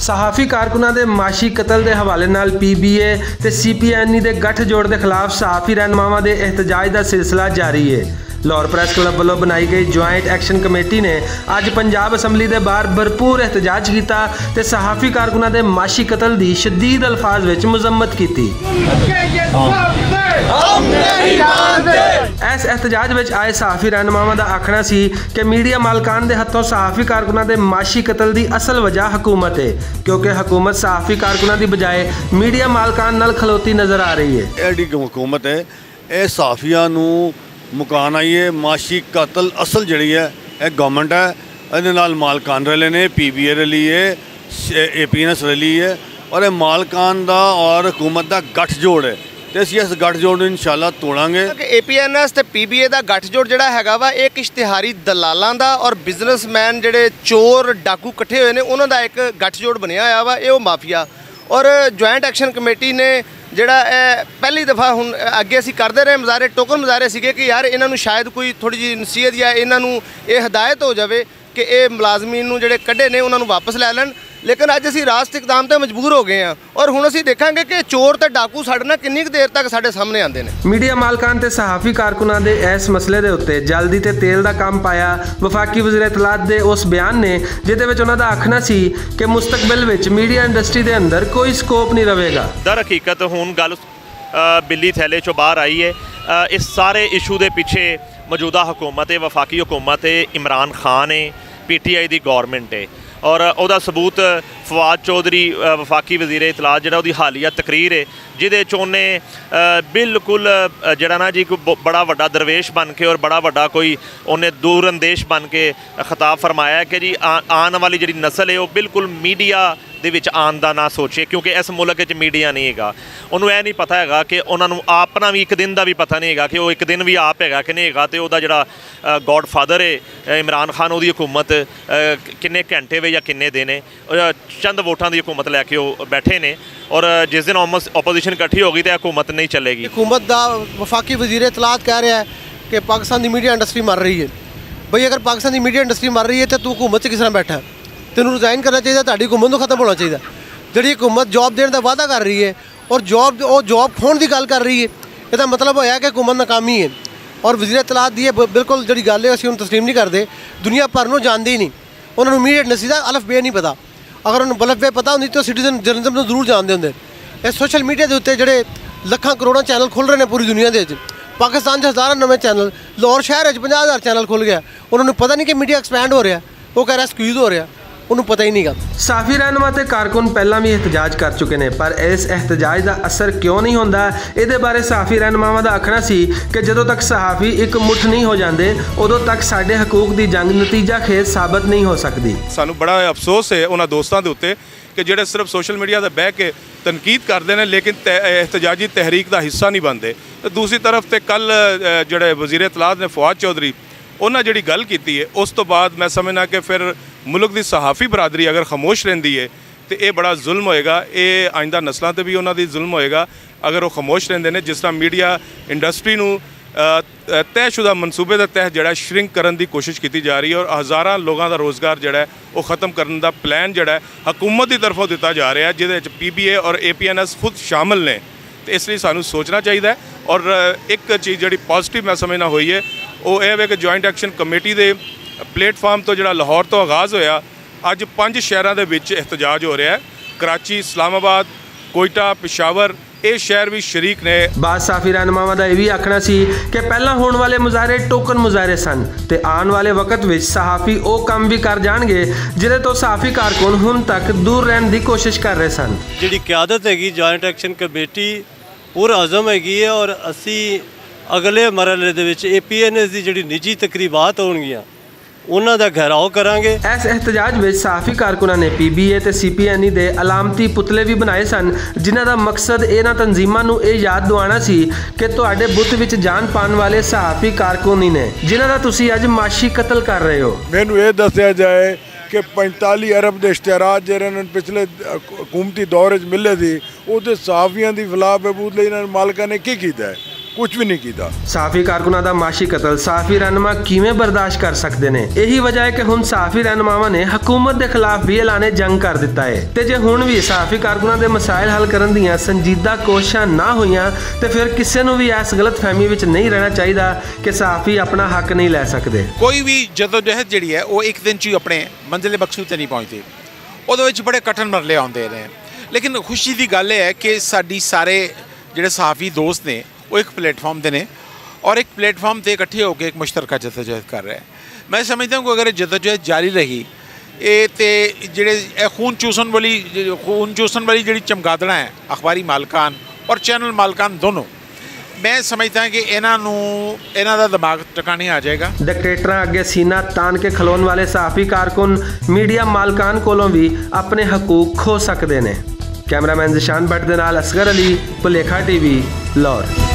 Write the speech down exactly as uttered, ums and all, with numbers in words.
صحافی کارکناں دے معاشی قتل دے حوالے نال پی بی اے تے سی پی این ای دے گٹھ جوڑ دے خلاف صحافی رہنماواں دے احتجاج دا سلسلہ جاری ہے۔ لاہور پریس کلب ولوں بنائی گئی جوائنٹ ایکشن کمیٹی نے اج پنجاب اسمبلی دے باہر بھرپور احتجاج کیتا تے صحافی کارکناں دے معاشی قتل دی شدید الفاظ وچ مذمت کیتی۔ اس احتجاج وچ آئے صحافی رہنماواں دا آکھنا سی کہ میڈیا مالکان دے ہتھوں صحافی کارکناں دے معاشی قتل دی اصل وجہ حکومت ہے، کیونکہ حکومت صحافی کارکناں دی بجائے میڈیا مالکان نال کھلوتی نظر آ رہی ہے۔ ایڈی حکومت ہے، اے صحافیاں نوں مکان آئی ہے۔ معاشی قتل اصل جڑی ہے، اے گورنمنٹ ہے، ادھے نال مالکان رلے نے، پی بی اے رلی ہے، اے پی این ایس رلی ہے، اور اے مالکان دا اور حکومت دا گٹھ جوڑ ہے۔ تے اسی اس گٹھ جوڑ نوں انشاءاللہ توڑاں گے۔ کہ اے پی این ایس تے پی بی اے دا گٹھ جوڑ جڑا ہے گا وا، ایک اشتہاری دلالاں دا اور بزنس مین جڑے چور ڈاکو کٹھے ہوئے نے، انہاں دا ایک گٹھ جوڑ بنیا ہویا وا، اے او مافیا۔ اور جوائنٹ ایکشن کمیٹی نے جڑا اے پہلی دفعہ ہن اگے اسی کردے رہے مظاہرے، ٹوکن مظاہرے سیگے کہ یار انہاں نوں شاید کوئی تھوڑی جی نصیحت یا انہاں نوں اے ہدایت ہو جاوے کہ اے ملازمین نوں جڑے کڈے نے انہاں نوں واپس لے لین، لیکن اج اسی راست اقدام تے مجبور ہو گئے ہاں۔ اور ہن اسی دیکھاں گے کہ چور تے ڈاکو ساڈے نال کنی کدیر تک ساڈے سامنے آندے نے۔ میڈیا مالکان تے صحافی کارکناں دے ایس مسئلے دے اتے جلدی تے تیل دا کم پایا۔ وفاقی وزیر اطلاعات دے اس بیان نے جدے وچ انہاں دا آکھنا سی کہ مستقبل وچ میڈیا انڈسٹری دے اندر کوئی سکوپ نہیں رہے گا۔ در حقیقت ہن گل بلی تھیلے چوں باہر آئی ہے۔ اس سارے ایشو دے پچھے موجودہ حکومت ہے، وفاقی حکومت ہے، عمران خان ہے، پی ٹی آئی دی گورنمنٹ ہے۔ اور اوہدا ثبوت فواد چوہدری، وفاقی وزیر اطلاعات جڑا اوہدی حالیہ تقریر ہے، جدے چونے بالکل جڑا نا جی کوئی بڑا وڈا درویش بن کے اور بڑا وڈا کوئی انہیں دور اندیش بن کے خطاب فرمایا ہے کہ جی آن والی جڑی نسل ہے وہ بالکل میڈیا دے وچ آن دا نہ سوچے، کیونکہ اس ملک وچ میڈیا نہیں ہے گا۔ انہوں یہ نہیں پتا ہے گا کہ انہوں نے اپنا بھی ایک دن دا بھی پتا نہیں ہے گا کہ وہ ایک دن بھی آپ ہے گا کہ نہیں ہے گا، تے وہ جڑا گاڈ فادر ہے عمران خان، وہ حکومت کنے گھنٹے وے یا کنے دن ہے، چند ووٹاں دی حکومت لے کے وہ بیٹھے نے۔ اور جس دن اپوزیشن اکٹھی ہوگی تے حکومت نہیں چلے گی۔ حکومت دا وفاقی وزیر اطلاعات کہہ رہا ہے کہ پاکستان دی میڈیا انڈسٹری مر رہی ہے۔ بھئی، اگر پاکستان دی میڈیا انڈسٹری مر رہی ہے تے تو حکومت چ کس طرح بیٹھا ہے؟ تینوں ریزائن کرنا چاہیے، تہاڈی حکومت نوں ختم ہونا چاہیے۔ جڑی حکومت جاب دین دا وعدہ کر رہی ہے اور جاب، او جاب کھون دی گل کر رہی ہے، اے دا مطلب ہویا کہ حکومت ناکامی ہے۔ اور وزیر اطلاعات دی اے ب-، بالکل جڑی گل ہے، اسی ہن تسلیم نہیں کردے۔ دنیا بھر نوں جاندی نہیں، انہاں نوں میڈیا انڈسٹری دا الف بے نہیں پتا۔ اگر انہاں نوں الف بے پتا ہوندی تے سٹیزن جرنلزم نوں ضرور جاندے ہوندے۔ اے سوشل میڈیا دے اتے جڑے لکھاں کروڑاں چینل کھل رہے نے پوری دنیا دے وچ، پاکستان چ ہزاراں نویں چینل، لاہور شہر وچ پنجاہ ہزار چینل کھل گیا، انہاں نوں پتہ نہیں کہ میڈیا ایکسپینڈ ہو رہا۔ وہ کہہ رہا سکویز ہو رہا، انہوں پتہ ہی نہیں گا۔ صحافی رہنما تے کارکن پہلاں بھی احتجاج کر چکے نے، پر اس احتجاج دا اثر کیوں نہیں ہوندا؟ اے دے بارے صحافی رہنماواں دا آکھنا سی کہ جدوں تک صحافی اک مٹھ نہیں ہو جاندے، ادوں تک ساڈے حقوق دی جنگ نتیجہ خیز ثابت نہیں ہو سکدی۔ سانوں بڑا افسوس ہے انہاں دوستاں دے اُتے کہ جڑے صرف سوشل میڈیا تے بہہ کے تنقید کردے نے، لیکن تے-، احتجاجی تحریک دا حصہ نہیں بنتے۔ تے دوسری طرف تے کل، اے، جڑے وزیر اطلاعات نے فواد چوہدری، انہاں جڑی گل کیتی ہے، اس تو بعد میں سمجھنا کہ پھر ملک دی صحافی برادری اگر خاموش رہندی ہے تے اے بڑا ظلم ہوئے گا، اے آئندہ نسلاں تے بھی انہاں دی ظلم ہوئے گا۔ اگر وہ خاموش رہندے نے، جس طرح میڈیا انڈسٹری نوں، آ، آ، طے شدہ منصوبے دے تحت جڑا شرنک کرن دی کوشش کیتی جا رہی ہے اور ہزاراں لوگاں دا روزگار جڑا ہے وہ ختم کرن دا پلان جڑا ہے حکومت دی طرفوں دتا جا رہا ہے، جہدے وچ پی بی اے اور اے پی این ایس خود شامل نے۔ تے اس لئی سانوں سوچنا چاہیدا ہے۔ اور، آ، ایک چیز جڑی پازیٹیو میں سمجھنا ہوئی ہے، وہ اے وے کہ جوائنٹ ایکشن کمیٹی دے پلیٹ فارم تو جڑا لاہور تو آغاز ہویا، اج پنج شہراں دے وچ احتجاج ہو رہا ہے۔ کراچی، اسلام آباد، کوئٹہ، پشاور، اے شہر وی شریک نے۔ بعض صحافی رہنماواں دا ایہہ وی آکھنا سی کہ پہلاں ہون والے مظاہرے ٹوکن مظاہرے سن تے آن والے وقت وچ صحافی او کم وی کر جانگے جدے توں صحافی کارکن ہن تک دور رہن دی کوشش کر رہے سن۔ جیہڑی قیادت ہے گی جوائنٹ ایکشن کمیٹی پورا عزم ہے گی ہے اور اسی اگلے مرحلے دے وچ اے پی این ایس دی جیہڑی نجی تقریبات ہون گیاں انہاں دا گھیراؤ کرانگے۔ ایس احتجاج وچ صحافی کارکناں نے پی بی اے تے سی پی این ای دے علامتی پتلے وی بنائے سن، جنہاں دا مقصد انہاں تنظیماں نوں ایہہ یاد دوانا سی کہ تہاڈے بت وچ جان پان والے صحافی کارکن ہی نے جنہاں دا تسی اج معاشی قتل کر رہے ہو۔ مینوں ایہہ دسیا جائے کہ پنجتالی ارب دے اشتہارات جیہڑے انہاں نوں پچھلے حکومتی دور وچ ملے سی، اوہدے صحافیاں دی فلاح بہبود لئی انہاں مالکاں نے کی کیتا ہے؟ کچھ بھی نہیں کیتا۔ صحافی کارکناں دا معاشی قتل صحافی رہنما کیویں برداشت کر سکدے نے؟ یہی وجہ ہے کہ ہن صحافی رہنماواں نے حکومت دے خلاف بھی اعلان جنگ کر دتا ہے۔ تے جے ہن بھی صحافی کارکناں دے مسائل حل کرن دیاں سنجیدہ کوششاں نہ ہوئیاں، تے پھر کسے نوں بھی اس غلط فہمی وچ نہیں رہنا چاہیدا کہ صحافی اپنا حق نہیں لے سکدے۔ کوئی بھی جدوجہد جڑی ہے وہ ایک دن چ ہی اپنے منزل مقصود تے نہیں پہنچتی۔ وہ بڑے کٹن مرلے آتے ہیں۔ لیکن خوشی کی گل یہ ہے کہ ساری سارے جڑے صحافی دوست نے، وہ ایک پلیٹ فارم تے نے اور ایک پلیٹ فارم تے اکٹھے ہو کے ایک مشترکہ جدوجہد کر رہے ہیں۔ میں سمجھتا ہوں کہ اگر یہ جدوجہد جاری رہی، اے تے جڑے اے خون چوسن والی خون چوسن والی جڑی چمگادڑا ہے، اخباری مالکان اور چینل مالکان دونوں، میں سمجھتا ہوں کہ انہاں نوں انہاں دا دماغ ٹکانے آ جائے گا۔ ڈکٹیٹراں اگے سینہ تان کے کھلون والے صحافی کارکن میڈیا مالکان کولوں بھی اپنے حقوق کھو سکدے نے۔ کیمرہ مین ذیشان بٹ دے نال اصغر علی، پلیکھا ٹی وی، لاہور۔